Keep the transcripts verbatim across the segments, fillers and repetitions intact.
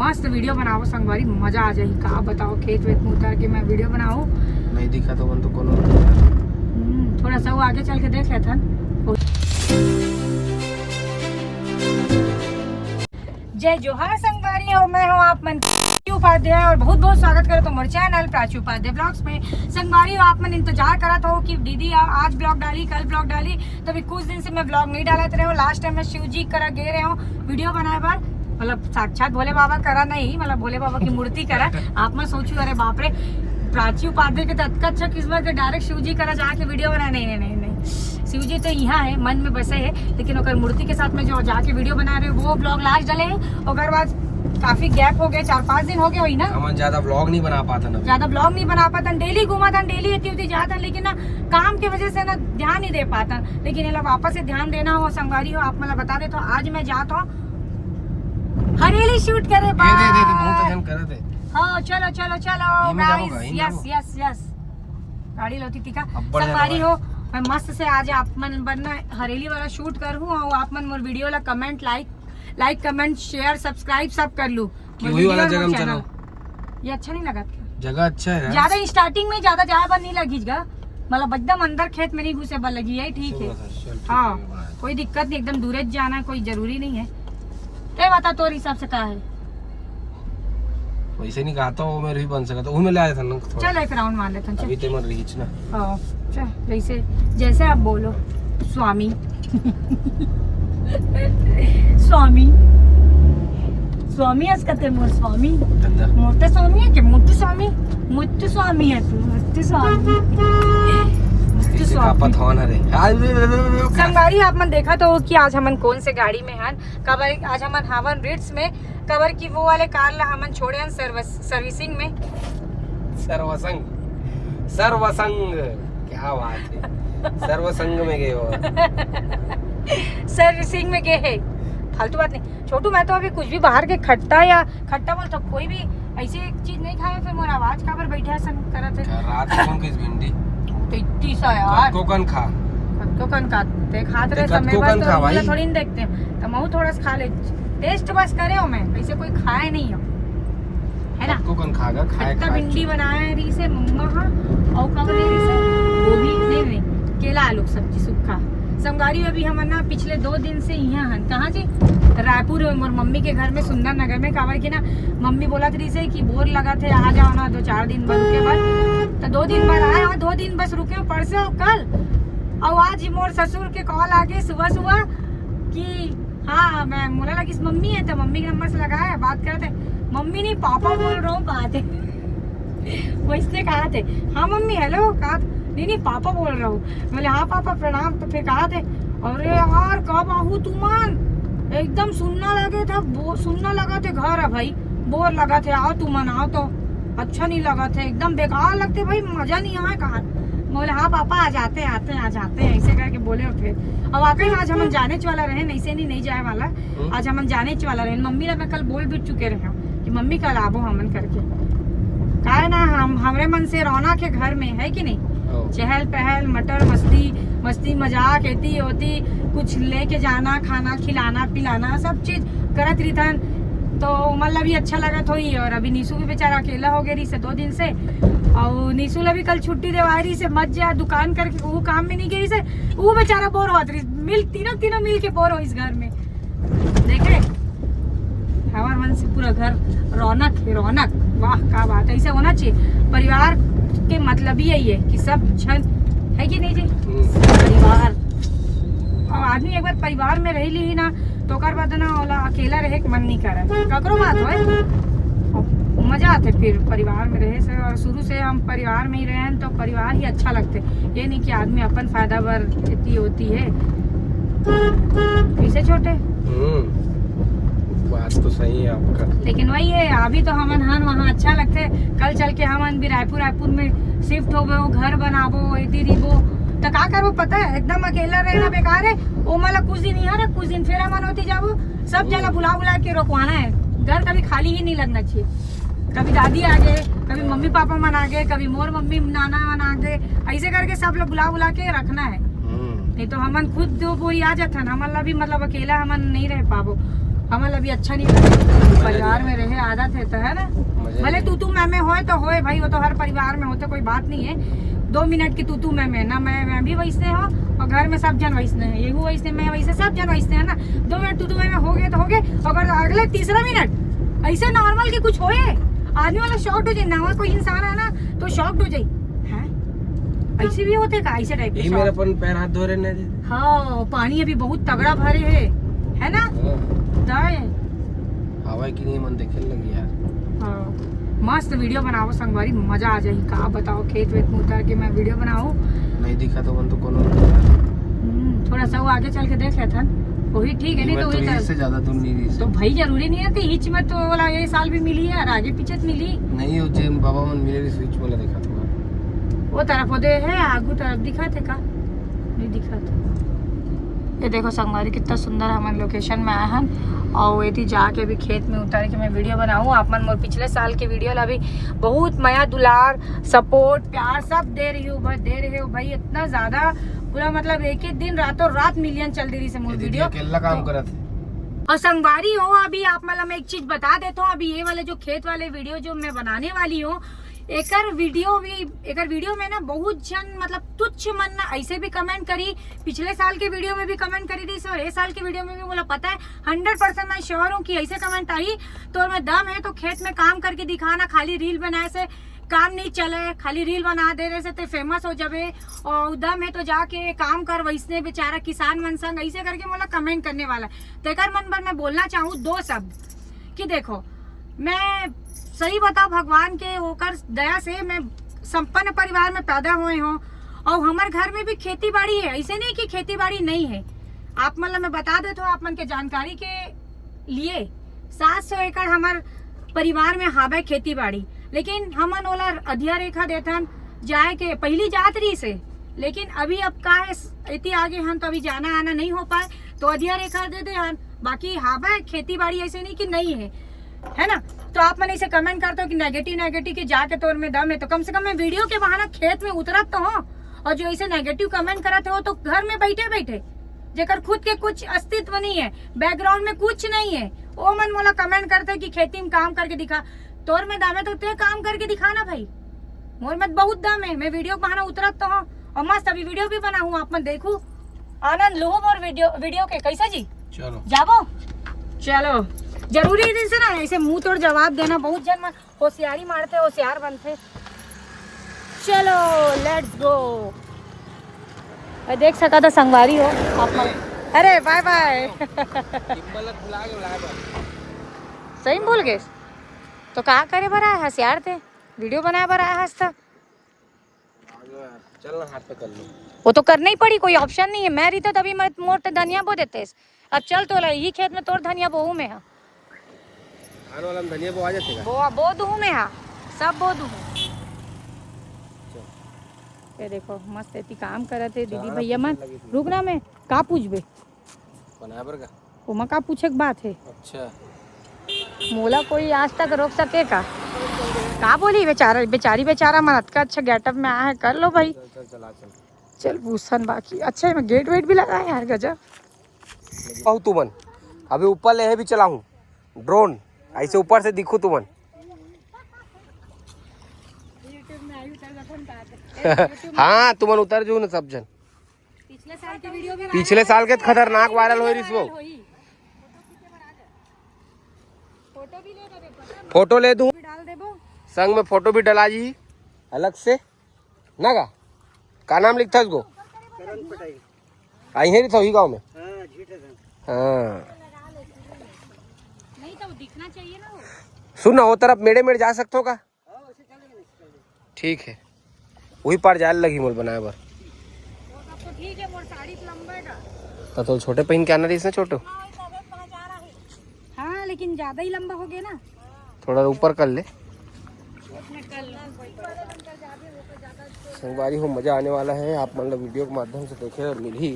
मस्त वीडियो बनाओ संगवारी, मजा आ जाही। का बताओ, खेत वेत में उतर के मैं वीडियो बनाऊँ। नहीं दिखा तो, तो कोनो। हम्म, थोड़ा सा वो आगे चल के देख लेथन। जय जोहार संगवारी हो, मैं हूँ आप मन प्राची उपाध्याय और बहुत बहुत स्वागत करत हो मोर चैनल प्राची उपाध्याय ब्लॉग्स में। संगवारी हो, आप मन इंतजार करत हो कि दीदी आ-, आज ब्लॉग डाली, कल ब्लॉग डाली, तभी कुछ दिन से मैं ब्लॉग नहीं डालत रहे हूँ। लास्ट टाइम मैं शिव जी करा गे रहे हूँ वीडियो बनाए बर, मतलब साक्षात भोले बाबा करा नहीं, मतलब भोले बाबा की मूर्ति करा। आप मन सोचू, अरे बाप रे, प्राची उपाध्याय के तो अतका अच्छा किस्मत के डायरेक्ट शिव जी करा जाके वीडियो बनाए। नहीं, नहीं, नहीं, नहीं, शिव जी तो यहाँ है, मन में बसे है, लेकिन ओकर मूर्ति के साथ में जो जाके वीडियो बना रहे, वो ब्लॉग लास्ट डाले है। ओकर बाद काफी गैप हो गए, चार पाँच दिन हो गए होई ना। हमन ज्यादा ब्लॉग नहीं बना पाथन अभी। ज्यादा ब्लॉग नहीं बना पाथन, डेली घूमत हन, डेली एती उती जात हन, लेकिन ना काम के वजह से ना ध्यान नहीं दे पाथन। लेकिन एला वापस से ध्यान देना हो संगवारी हो, आप मन ला बता दे तो आज मैं जात हूँ हरेली शूट करे ये दे, दे, दे, बहुत बार। अध्ययन करत है। हाँ, चलो, चलो, चलो, ये में जाओगा, guys, ये में yes, जाओगा। Yes, yes। गाड़ी लोती टिका। अब्बड़ संगवारी हो, मैं मस्त से आज आप मन बर ना हरेली वाला शूट कर हूँ और आप मन मोर वीडियो ला कमेंट, लाइक, लाइक, कमेंट, शेयर, सब्सक्राइब सब कर लू। कि मोर वही वाला वीडियो और जगह मोर में चैनल। चलो। ये अच्छा नहीं लगा क्या? जगह अच्छा है यार। ज्यादा स्टार्टिंग में ज्यादा जाए बर नहीं लगी गा, मतलब एकदम अंदर खेत में नहीं घुसे बर लगी, यही ठीक है। चल, ठीक हाँ, है, बना। कोई दिक्कत नहीं, एकदम दूरे जाना है, कोई जरूरी नहीं है। क्या बता तोर हिसाब से का है? वैसे नहीं कहा तो वो मेरे भी बन सका, तो वो मैं ले आया था ना थोड़ा। चल एक राउंड मार लेते हैं, चल। अभी ते मन रहीच ना। हाँ, चल, जैसे, जैसे आप बोलो, स्वामी। स्वामी। स्वामी अस कते मोर स्वामी। धंधा। मोर तो स्वामी है कि मोर तो स्वामी? मोर तो स्वामी है तू, मोर तो स्वामी। मोर तो ऐसे स्वामी। कापत हवन हरे। संगवारी, आप मन देखा तो कि आज हमन कौन से गाड़ी में हन। काबर आज हमन हावन रिट्स में, काबर कि वो वाले कार ला हमन छोड़े हन सर्विस-, सर्विसिंग में। सर्वसंग, सर्वसंग, क्या बात है। सर्वसंग में गए हो। सर्विसिंग में गए है, फालतू बात नहीं। छोटू, मैं तो अभी कुछ भी बाहर के खट्टा या खट्टा बोल तो कोई भी ऐसी एक चीज नहीं खाए, फिर मोर आवाज काबर बैठे असन करत है। क्या रात को कौन किस भिंडी? तो इतनी सा यार। कतको कन खा। कतको कन खा। ते खात ते रहे समय कतको बस कन तो खा भाई। थोड़ी नहीं देखते। तो महू थोड़ा सा खा ले। टेस्ट बस करे हो मैं, वैसे कोई खाए नहीं हो। है ना? कतको कन खा गा, खाए खट्टा खाए भिंडी चुप। बनाए रही से मम्मा हा, और का बने रही से? गोभी, नहीं, नहीं, केला आलू सब्जी सुक्खा। संगवारी, अभी हमन ना पिछले दो दिन से यहाँ हन। कहाँ जी? रायपुर में, मोर मम्मी के घर में, सुंदर नगर में। काबर कि ना मम्मी बोलत रही से कि बोर लगत है, आ जाओ ना दो चार दिन बर के बाद। तो दो दिन बर आए और दो दिन बस रुके हो, परसों और कल। और आज ही मोर ससुर के कॉल आ गए सुबह सुबह कि हाँ, मैं मोला लगिस मम्मी है, तो मम्मी के नंबर से लगाए, बात करत है। मम्मी नहीं, पापा बोल रहा हूँ, कहा थे। वैसने कहा थे, "हाँ मम्मी, हेलो," कहा थे, "नहीं, नहीं, पापा बोल रहा हूँ।" बोले, "हाँ पापा, प्रणाम।" तो फिर कहा थे, "अरे यार, कब आहू तुमन? एकदम सुन्ना लगे था, बो-, सुन्ना लगा थे घर है भाई, बोर लगा थे, आओ तुमन, आओ तो।" अच्छा नहीं लगा थे, एकदम बेकार लगते भाई, मजा नहीं आए कहा। बोले, "हाँ पापा, आ जाते हैं, आते हैं, आ जाते हैं," ऐसे करके बोले। और फिर अब वाकई में आज हमन जाने च वाला रहे, ऐसे नहीं, नहीं जाए वाला। हम्म। आज हमन जाने च वाला रहे। मम्मी ला मैं कल बोल भी चुके रहे हूँ कि मम्मी कल आबो हमन करके। काहे ना हम, हमरे मन से रौनक है घर में, है कि नहीं? ओ। चहल पहल, मटर मस्ती, मस्ती मजाक, एती ओती, कुछ लेके जाना, खाना, खिलाना, पिलाना, सब चीज करत रहिथन। तो ओमन ला भी अच्छा लगत होही। और अभी निशु भी बेचारा अकेला हो गए रही से दो दिन से, और निशु ला भी कल छुट्टी देवाए रही से, मत जा दुकान करके, वो काम में नहीं गई से, वो बेचारा बोर होत रही, मिल, तीनों, तीनों मिल के बोर हो इस घर में। देखे, हमार मन से पूरा घर रौनक है, रौनक। वाह, क्या बात है, ऐसे होना चाहिए। परिवार के मतलब ही यही है कि सब जन, है कि नहीं जी? हम्म। परिवार। अब आदमी एक बार परिवार में रह ली ही ना, तो ओकर बाद ना ओला अकेला रहे के मन नहीं करे, ककरो बात होए। मजा आते फिर परिवार में रहे से, और शुरू से हम परिवार में ही रहे हैं, तो परिवार ही अच्छा लगते। ये नहीं कि आदमी अपन फायदा बर इतनी होती है। कैसे छोटे? हम्म, बात तो सही है आपका। लेकिन वही है, अभी तो हमन हन वहाँ अच्छा लगते, कल चल के हमन भी रायपुर, रायपुर में शिफ्ट होबो, घर बनाबो, एती रहिबो, तो का करबो पता है? एकदम अकेला रहना बेकार है। ओ मला कुछ दिन यहाँ रह, कुछ दिन फिर हमन होती जाबो, सब जना बुला बुला के रोकवाना है। घर कभी खाली ही नहीं लगना चाहिए। कभी दादी आ गए, कभी मम्मी पापा मन आ गए, कभी मोर मम्मी नाना मन आ गए, ऐसे करके सब लोग बुला बुला के रखना है। हम्म। नहीं तो हमन खुद दो बोरी आ जाथन, हमन ला भी मतलब अकेला हमन नहीं रह पाबो। हमन ला भी अच्छा नहीं लगे। परिवार में रहे आदत है तो, है ना? भले तू तू मैं मैं होए तो होए भाई, वो तो हर परिवार में होते, कोई बात नहीं है। दो मिनट की तू तू मैं मैं ना, मैं मैं भी वैसने हो और घर में सब जन वैसने हैं, यही वैसने, मैं वैसे, सब जन वैसने है ना। दो मिनट तू तू मैं मैं हो गए तो हो गए, अगर अगले तीसरा मिनट ऐसे नॉर्मल के कुछ होए, आदमी वाला शॉक्ड हो जाए ना, कोई इंसान है ना तो शॉक्ड हो जाए। हैं? ऐसे भी होते का, ऐसे टाइप के यही मेरा शॉक? अपन पैर हाथ धो रहे हैं। हाँ, पानी अभी बहुत तगड़ा भरे है, है ना? हाँ। तय। हवा की नहीं मन देखे लगी यार। हाँ, मस्त वीडियो बनाओ संगवारी, मजा आ जाए। का बताओ, खेत वेत में उतर के मैं वीडियो बनाऊं। नहीं दिखा तो मन तो कोनो नहीं यार। हम्म, थोड़ा सा वो आगे चल के देख लेथन, वही ठीक है, नहीं तो वही तरफ से ज्यादा दूर नहीं रही। तो भाई, जरूरी नहीं है कि हिच में तो वाला ये साल भी मिली है और आगे पीछे तो मिली। नहीं, वो जेन बाबा मन मिले रही, स्विच वाला देखा था। वो तरफ वो दे है, आगू तरफ दिखा थे का? नहीं दिखा था। ये देखो संगवारी, कितना सुंदर हमन लोकेशन में आए हन। और एती जाके अभी खेत में उतर के मैं वीडियो बनाऊँ। आप मन मोर पिछले साल के वीडियो ला भी बहुत मया दुलार, सपोर्ट, प्यार सब दे रही हो भाई, दे रहे हो भाई, इतना ज्यादा। पूरा मतलब एक एक दिन रातों रात मिलियन चल दे रही से मोर वीडियो। अकेला काम करत है। और संगवारी हो, अभी आप मतलब मैं एक चीज बता देता हूँ, अभी ये वाले जो खेत वाले वीडियो जो मैं बनाने वाली हूँ, एकर वीडियो भी, एकर वीडियो में ना बहुत जन मतलब तुच्छ मन ना ऐसे भी कमेंट करी, पिछले साल के वीडियो में भी कमेंट करी रही और ये साल के वीडियो में भी। मोला पता है हंड्रेड परसेंट, मैं श्योर हूँ कि ऐसे कमेंट आई, तोर में दम है तो खेत में काम करके दिखाना, खाली रील बनाए से काम नहीं चले, खाली रील बना दे रहे से ते फेमस हो जाबे, और दम है तो जाके काम कर वैसने बेचारा किसान मन संग, ऐसे करके मोला कमेंट करने वाला। तेकर मन बर मैं बोलना चाहूँ दो शब्द कि देखो, मैं सही बताओ, भगवान के ओकर दया से मैं संपन्न परिवार में पैदा हुए हूँ और हमारे घर में भी खेती बाड़ी है। ऐसे नहीं कि खेती बाड़ी नहीं है। आप मतलब मैं बता देता हूँ आप मन के जानकारी के लिए, सात सौ एकड़ हमार परिवार में हावे खेती बाड़ी, लेकिन हमन ओला अधिया रेखा देथन जाए के, पहली जात रही से, लेकिन अभी अब का है, इतनी आगे हन तो अभी जाना आना नहीं हो पाए, तो अधिया रेखा दे दे हन। बाकी हावे खेती बाड़ी, ऐसे नहीं कि नहीं है, है ना? तो आप मन ऐसे कमेंट करते हो कि नेगेटिव नेगेटिव के जाके तोर में दम है, तो कम से कम मैं वीडियो के बहाना खेत में उतरत तो हो। और जो ऐसे नेगेटिव कमेंट करते हो तो घर में बैठे बैठे, जेकर खुद के कुछ अस्तित्व नहीं है, बैकग्राउंड में कुछ नहीं है, ओ मन मोला कमेंट करते कि खेती में काम करके दिखा। तोर में दम है तो ते काम करके दिखा ना भाई। मोर में बहुत दम है, मैं वीडियो के बहाना उतरत तो हूँ और मस्त अभी वीडियो भी बना हूँ, आप मन देखू, आनंद लू मोर वीडियो, वीडियो के। कैसा जी? चलो। जाबो। चलो, जरूरी है जैसे ना ऐसे मुंह तोड़ जवाब देना, बहुत जन मन होशियारी मारते, होशियार बनते। चलो, लेट्स गो। मैं देख सका था संगवारी हो आप मन। अरे बाय बाय। सही में बोल गए। तो का करे बर आया हस यार ते? वीडियो बनाए बर आया हस त। चल ना, हाथ पे कर लो। वो तो करना ही पड़ी, कोई ऑप्शन नहीं है। मैं रही तो तभी मैं मोर ते धनिया बो देते। अब चल तो ला, यही खेत में तोर धनिया बोहू में है। आने वाला में धनिया बो आ जाते का? बो, बो दूहू में है, सब बो दूहू। ये देखो मस्त एती काम करत है दीदी भैया मन। रुक ना, मैं का पूछबे? बनाए बर का? ओमा का पूछे के बात है? अच्छा। मोला कोई आज तक रोक सके का? का बोली बेचारा, बेचारी बेचारा मन अतका अच्छा गेटअप में आया है, कर लो भाई। चल, चल, चला, चल। चल, भूषण बाकी। अच्छा, एमा गेट वेट भी लगा है यार, गजब। कहू तुमन, अभी ऊपर ले भी चलाहूँ ड्रोन, ऐसे ऊपर से दिखू तुमन। हाँ, तुमन उतर जाओ ना सब जन। पिछले साल के वीडियो भी पिछले साल के खतरनाक वायरल होए रिस वो। फोटो भी ले लेबे, फोटो फोटो ले दूं, भी डाल देबो। संग में फोटो भी डला जी अलग से ना का? का नाम लिखता उसको? करण पटेल। आई है तो ही गाँव में। हाँ, झीठे से। हाँ। नहीं तो दिखना चाहिए ना वो। सुन ना, वो तरफ मेड़े मेड़ जा सकते हो का? ठीक है, वही पार जाए लगी मोर बनाए बर। वो सब तो ठीक है, मोर साड़ी तो लंबा है का? तो, तो छोटे पहन के आना रही इसने छोटो। हाँ, लेकिन ज्यादा ही लंबा हो गया ना। थोड़ा ऊपर कर ले। संगवारी हो, मजा आने वाला है। आप मतलब वीडियो के माध्यम से देखे और मिली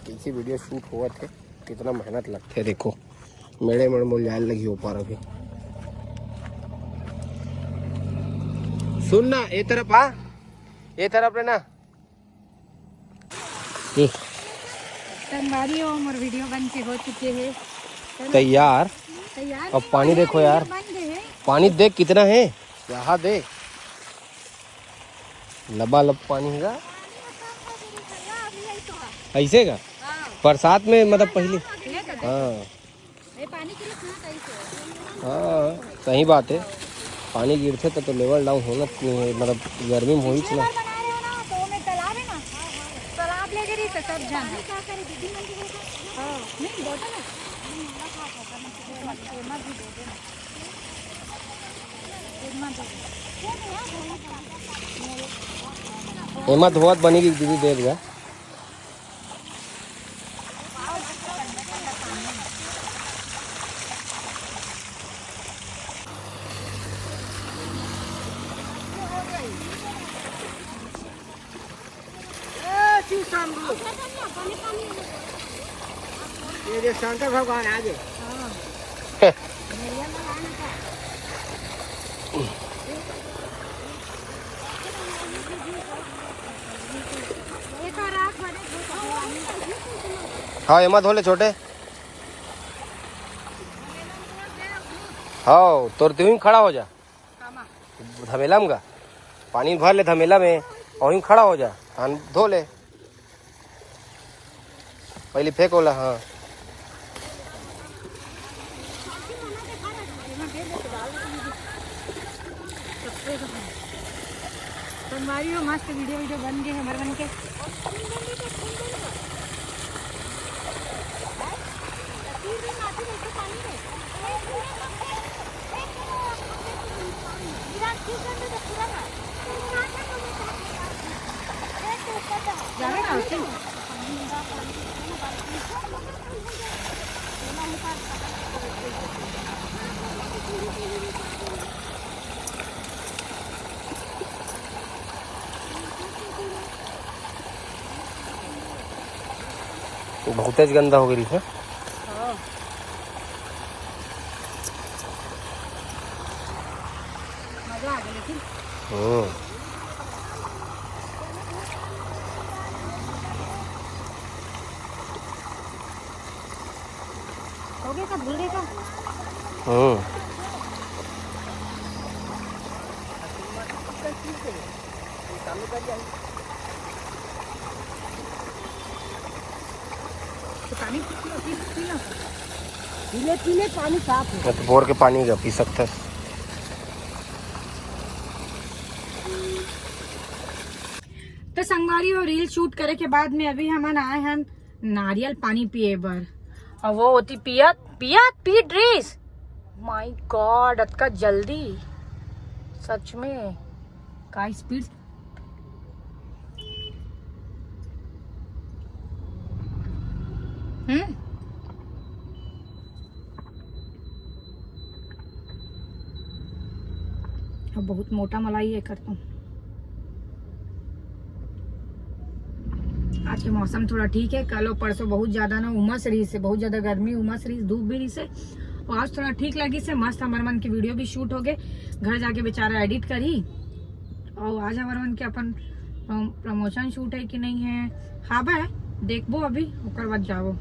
कैसी वीडियो शूट हुआ थे, कितना मेहनत लगते है। देखो मेड़े मेड़ मोल जाए लगी ऊपर अभी। सुन ना, ए तरफ आ, ए तरफ रे ना। संगवारी हो, मोर वीडियो बन के हो चुके है। तैयार। तैयार अब नहीं पानी हुआ, देखो यार। बन गए हैं। पानी देख कितना है, यहाँ दे, लबालब पानी है। ऐसे का? हाँ। बरसात में मतलब पहले। हाँ। हाँ, सही बात है। पानी गिरथे त तो लेवल डाउन होना नहीं है, मतलब गर्मी में होइच ना। बना रहे हो ना, तो ओमे तालाब है ना, तालाब ले गई तो सब जान है। हाँ, नहीं, बोतल है। एमा धोवत बनी की दीदी दे दिया। ए, शिव शंभू। ये जो शंकर भगवान आ गए। हाँ, एमा धो ले छोटे। हाँ, तोर तिहुई खड़ा हो जा। धमेला में गा, पानी भर ले धमेला में, और यूं खड़ा हो जा, धान धो ले। पहले फेंक ओला, हाँ। संगवारी हो, मस्त वीडियो वीडियो बन गए हमारे मन के। बहुतेच गंदा हो गई है। हाँ। मजा आ गया लेकिन। हम्म। हो गया का? धुल गया का? हम्म। तो पानी पी लो, पी, पी लो। पीले, पीले पानी साफ है। मैं तो बोर के पानी का पी सकता है। तो संगवारी हो, रील शूट करे के बाद में अभी हमन आए हैं नारियल पानी पिए बर। और वो होती पियत पियत पी ड्रेस। माय गॉड, अतका जल्दी, सच में, का स्पीड। हम्म। अब बहुत मोटा मलाई है कर तो। आज के मौसम थोड़ा ठीक है, कल और परसों बहुत ज्यादा ना उमस रहिस है, बहुत ज्यादा गर्मी, उमस रहिस, धूप भी रहिस है। और आज थोड़ा ठीक लगिस है, मस्त हमर मन के वीडियो भी शूट हो गए। घर जाके बेचारा एडिट करी। और आज हमर मन के अपन प्रम-, प्रमोशन शूट है कि नहीं है, हाबे देखबो अभी, ओकर बाद जाबो।